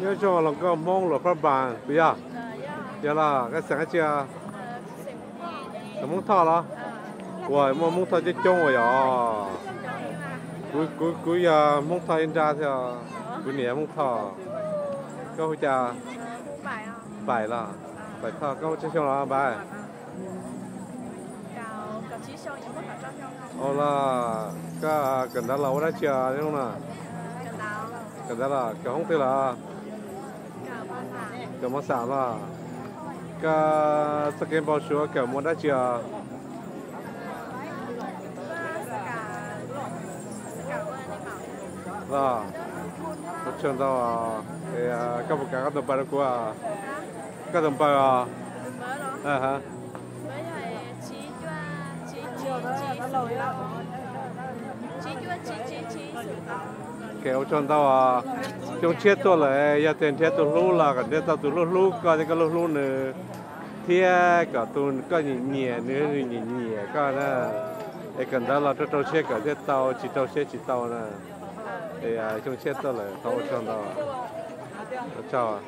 Nyob zoo los nkauj Hmoob Luas Phaj Npas puas yog? Yog los koj xeem dab tsi? Xeem Hmoob Thoj los? Uas muaj Hmoob Thoj coob coob uas yog. Kuv yog Hmoob Thoj ib nrab thiab, kuv niam Hmoob Thoj. Koj hu cas? Npaim los? Npaim Thoj, koj muaj tsawg xyoo los npaim? Ua los, koj kawm ntawv los ua dab tsi os no? Kawm ntawv los kawm hoob twg los? Kawm mos xam los? Koj txoj kev npau suav kawm muaj dab tsi os? Los, ua tsaug ntau. Koj puas kam koj tus npawb rau kuv? Koj tus npawb os? Ua tsaug ntau. Xyoo tshiab tuaj lawm, yog tias nrhiav tus hlub los kom nrhiav tau tus hlub hlub koj thiab koj hlub hlub nws, thiab kom tus koj nyiam nyiam nws, nws nyiam nyiam koj na. Es kawm ntawv los rau rau siab kawm thiaj tau, tsis rau siab tsis tau na. Xyoo tshiab tuaj lawm, thov ua tsaug ntau. Ua tsaug.